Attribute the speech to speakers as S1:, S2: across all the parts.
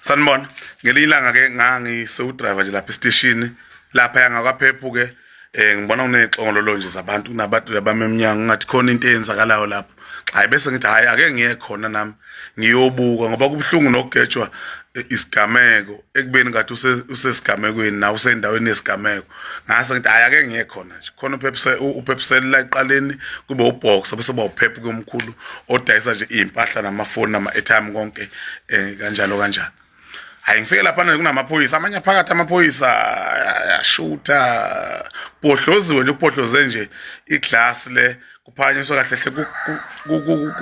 S1: Sanibona. Ngelinye ilanga ke ngangisewudriver nje lapha esiteshini lapha yangakwaphephu ke ngibona kunexongololo nje zabantu, kunabantu abame emnyango, ngathi khona into eyenzakalayo lapho. Hayi, bese ngithi hayi, ake ngiye khona nami ngiyobuka, ngoba kubuhlungu nokugejwa isigameko ekubeni ngathi usesigamekweni nawe usendaweni yesigameko. Ngase ngithi hayi, ake ngiye khona nje. Khona uphepse uphepsela la eqaleni, kube ubox, bese kuba uphephu ke omkhulu odayisa nje izimpahla namafoni nama-airtime konke, kanjalo kanjalo. Hayi, ngifike lapha kunamaphoyisa amanye phakathi, amaphoyisa ashutha, kubhodloziwe nje, kubhodloze nje iglass le, kuphakanyiswa kahle hle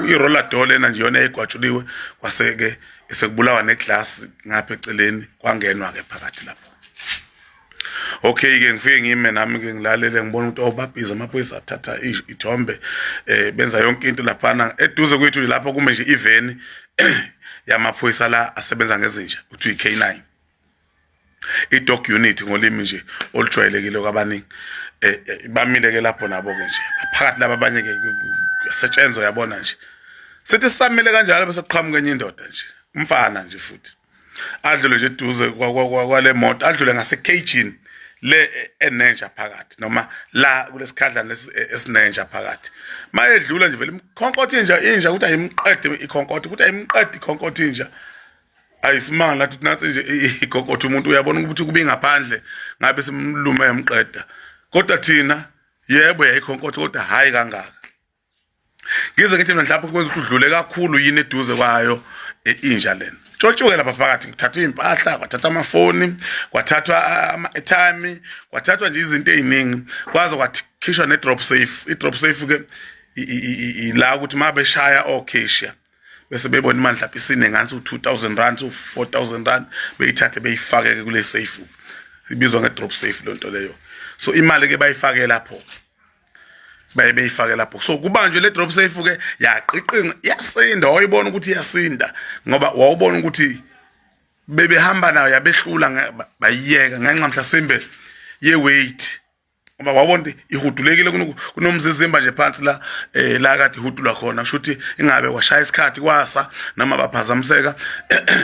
S1: i-roller door lena nje yona eyigwatshuliwe, kwase-ke sekubulawa neglass ngapha eceleni, kwangenwa-ke phakathi lapho. Okay ke, ngifike ngime nami ke ngilalele, ngibona ukuthi oh, babhizi amaphoyisa, athatha ithombe, benza yonke into laphana eduze kwethu lapho kume nje iveni yamaphoyisa la asebenza ngezinja, kuthiwa i-K9, i-dog unit ngolimi nje olujwayelekile kwabaningi. Bamile ke lapho nabo ke nje phakathi laba abanye ke kuyasetshenzwa, yabona nje. Sithi sisamile kanjalo, bese kuqhamuka enye indoda nje, umfana nje futhi, adlule nje eduze kwale moto, adlule ngase-cage le enenja phakathi, noma la kulesikhadlana lesi esinenja phakathi. Mayedlula nje, vele imkhonkotha inja, inja ukuthi ayimqede ikhonkotha, ukuthi ayimqede ikhonkotha inja. Ayisimanga lathi nansi nje ikhonkotha umuntu, uyabona ukuthi kube ngaphandle ngabe simlume yamqeda, kodwa thina yebo yayikhonkotha, kodwa hayi kangaka. Ngize ngithi mina mhlawumbe kwenza ukuthi udlule kakhulu yini eduze kwayo inja lena. Tshotshuke lapha phakathi, kuthathwa iy'mpahla, kwathathwa amafoni, kwathathwa ama-airtime, kwathathwa nje izinto ey'ningi, kwaze kwakhishwa ne-drop safe. I-drop safe ke ila ukuthi uma beshaya o-cashier bese bebona imali mhlawumbe isine ngani, u-R2000, u-R4000, beyithathe beyifake-ke kule safe, ibizwa nge-drop safe loo nto leyo. So imali ke bayifake lapho, baye beyifake lapho. So kubanjwe le drop safe ke, yaqiqinga, yasinda, wayibona ukuthi iyasinda ngoba wawubona ukuthi bebehamba nayo, yabehlula, bayiyeka ngenxa mhlasimbe ye weight, ngoba wabona ukuthi ihudulekile kunomzizimba nje phansi la, la kade ihudulwa khona, kusho ukuthi ingabe kwashaya isikhathi kwasa noma baphazamiseka,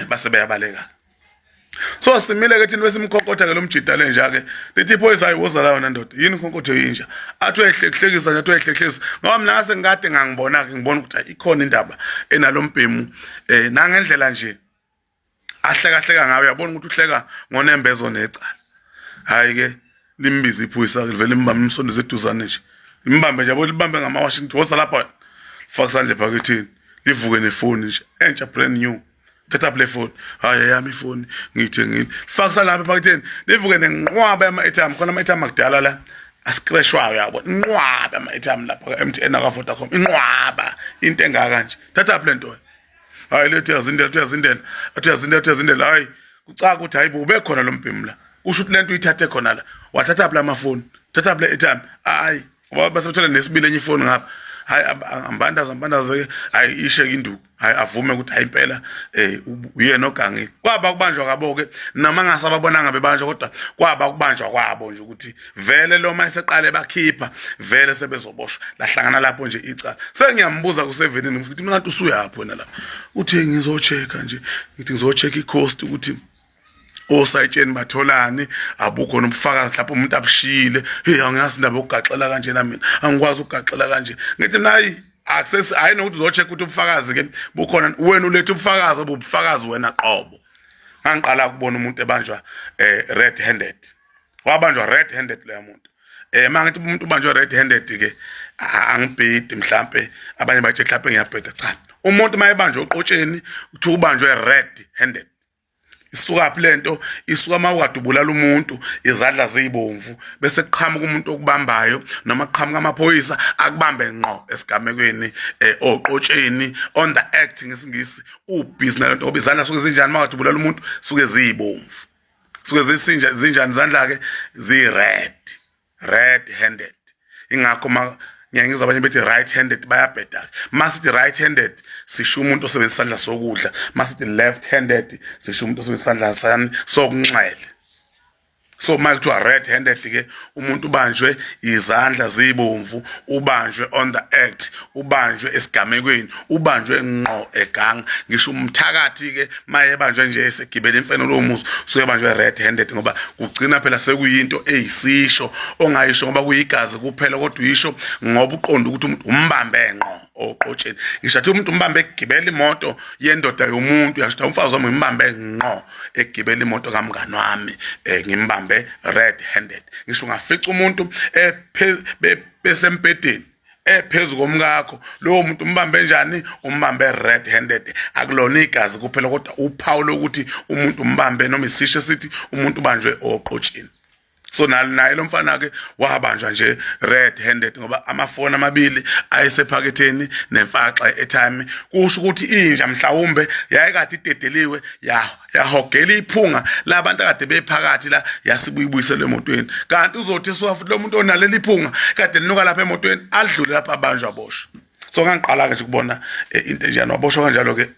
S1: base beyabaleka. So simile ke thina, besimkhonkotha ke lo mjida le nja ke. Lithi iphoyisa, "Hayi, woza la wena ndoda, yini ikhonkotho yinja?" Athi uyayihlehlekisa nje, athi uyayihlehlekisa, ngoba mina sengikade ngangibona ke, ngibona ukuthi ikhona indaba enalombhemu, nangendlela nje ahleka hleka ngayo, uyabona ukuthi uhleka ngonembezo necala. Hayi ke, limbiza iphoyisa ke, livele limbambe, imsondeze eduzane nje, limbambe nje, yabo, libambe ngama-Washington, "Woza lapha." Faka isandla ephaketheni, livuke nefoni nje entsha, brand new. "Thatha le phone." "Hayi, yami ifoni ngiyithengile." Faka isandla lapha ephaketheni, livuke nenqwaba yama-airtime. Khona ama-airtime akudala la ascrashwayo, yabo, inqwaba yama-airtime lapha ka-MTN naka-Vodacom, inqwaba, into engaka nje. "Thatha le nto." Hayi, lethi uyazindela, uthi uyazindela, athi uyazindela, uthi uyazindela. Hayi, kucaka ukuthi hayi bo, ube khona lo mbhemu la, kusho ukuthi lento uyithathe khona la. "Wathatha phi lamafoni? Thatha phi le airtime?" Hayi, ngoba base bethola nesibili enye ifoni ngapha. Hayi, ambandaza, ambandaze ke, hayi, isheke induku. Hayi, avume ukuthi hayi impela uyena ogangile. Kwaba kubanjwa kwabo ke, noma ngasababonanga bebanjwa, kodwa kwaba kubanjwa kwabo nje ukuthi vele lo mayeseqale bakhipha, vele sebezoboshwa. Lahlangana lapho nje icala. Sengiyambuza kusevenini ukuthi mina kanti usuyaphi wena lapha? Uthi ngizochecka nje, ngithi ngizochecka i-cost ukuthi osayitsheni batholani, abukho nobufakazi lapho umuntu abushiyile. Hey, angiyazi indaba yokugaxela kanjena, mina angikwazi ukugaxela kanje. Ngithi nayi access, hayi, nokuthi uzocheck ukuthi ubufakazi ke bukhona, wena ulethe ubufakazi obubufakazi wena qobo. Ngangiqala ukubona umuntu ebanjwa red handed, wabanjwa red handed leyo muntu. Mangithi umuntu ubanjwe red handed ke, angibhedi, mhlambe abanye bathi mhlambe ngiyabheda. Cha, umuntu mayebanjwe oqotsheni uthi ubanjwe red handed. Isuka phi lento? Isuka uma ukade ubulala umuntu, izandla ziyibomvu, bese kuqhamuka umuntu okubambayo noma kuqhamuka amaphoyisa akubambe ngqo esigamekweni, oqotsheni, on the act ngesingisi, ubhizi nalento, ngoba izandla suke zinjani uma kade ubulala umuntu? Suke ziyibomvu. Suke zisinja zinjani izandla ke? Zi-red, red handed. Ingakho ma ngiyangizwa abanye bethi right handed, bayabheda. Masithi right handed sisho umuntu osebenzisa isandla sokudla, masithi left handed sisho umuntu osebenzisa isandla sani? Sokunxele. So uma kuthiwa red handed ke, umuntu ubanjwe izandla zibomvu, ubanjwe on the act, ubanjwe esigamekweni, ubanjwe ngqo eganga. Ngisho umthakathi ke maye ebanjwe nje esegibele imfeno lowo muzi, usuke ebanjwe red handed, ngoba kugcina phela sekuyinto eyisisho ongayisho ngoba kuyigazi kuphela, kodwa uyisho ngoba uqonda ukuthi umuntu umbambe ngqo oqotsheni. Ngisho athi umuntu umbambe egibela imoto yendoda yomuntu, uyasho umfazi wami ngimbambe ngqo egibela imoto kamngani wami, ngimbambe red handed. Ngisho ungafica umuntu besembhedeni ephezu komkakho, lowo muntu umbambe njani? Umbambe red handed. Akulona igazi kuphela, kodwa uphawu lokuthi umuntu umbambe, noma isisho esithi umuntu ubanjwe oqotsheni. So naye lo mfana ke wabanjwa nje red handed, ngoba amafoni amabili ayesephaketheni nemfaxa airtime. Kusho ukuthi inja mhlawumbe yayikade idedeliwe, yahogela iphunga labantu akade bephakathi la, yasibuyibuyisela emotweni. Kanti uzothi esuka futhi lo muntu onaleli phunga kade linuka lapha emotweni, adlule lapha, abanjwa, aboshwe. So ngangiqala-ke nje ukubona into enjani. Waboshwa kanjalo-ke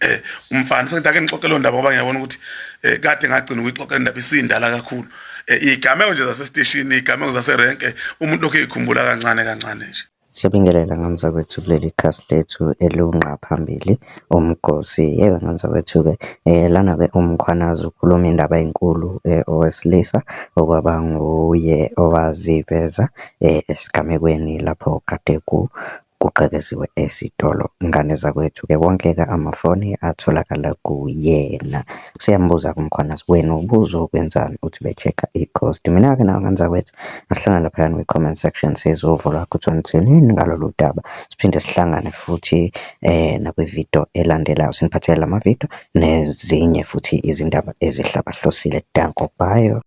S1: umfana. Sengithi ake ngixoxe leyo ndaba, ngoba ngiyabona ukuthi kade ngagcina ukuyixoxa indaba, isindala kakhulu. Iy'gameko nje zasesiteshini, iy'gameko zaserenke, umuntu lokhu ey'khumbula kancane kancane nje.
S2: Siyabingelela ngane zakwethu kuleli khasi lethu elunqa phambili umgosi. Yebo ngane zakwethu-ke lana-ke uMkhwanazi ukhuluma indaba enkulu, owesilisa okwaba nguye owaziveza esigamekweni lapho kade kugqekeziwe esitolo. Ngane zakwethu-ke wonke-ke amafoni atholakala kuyena. Useyambuza-ke uMkhwanazi, wena ubuzokwenzani? Uthi be-check-a i-ghost. Mina-ke nawe ngane zakwethu asihlangane laphayana kwi-comment section, sizwe uvo lwakho ukuthi nithini ngalolu daba. Siphinde sihlangane futhi nakwividiyo elandelayo, siniphathele lama-video nezinye futhi izindaba ezihlabahlosile. Danko, bye.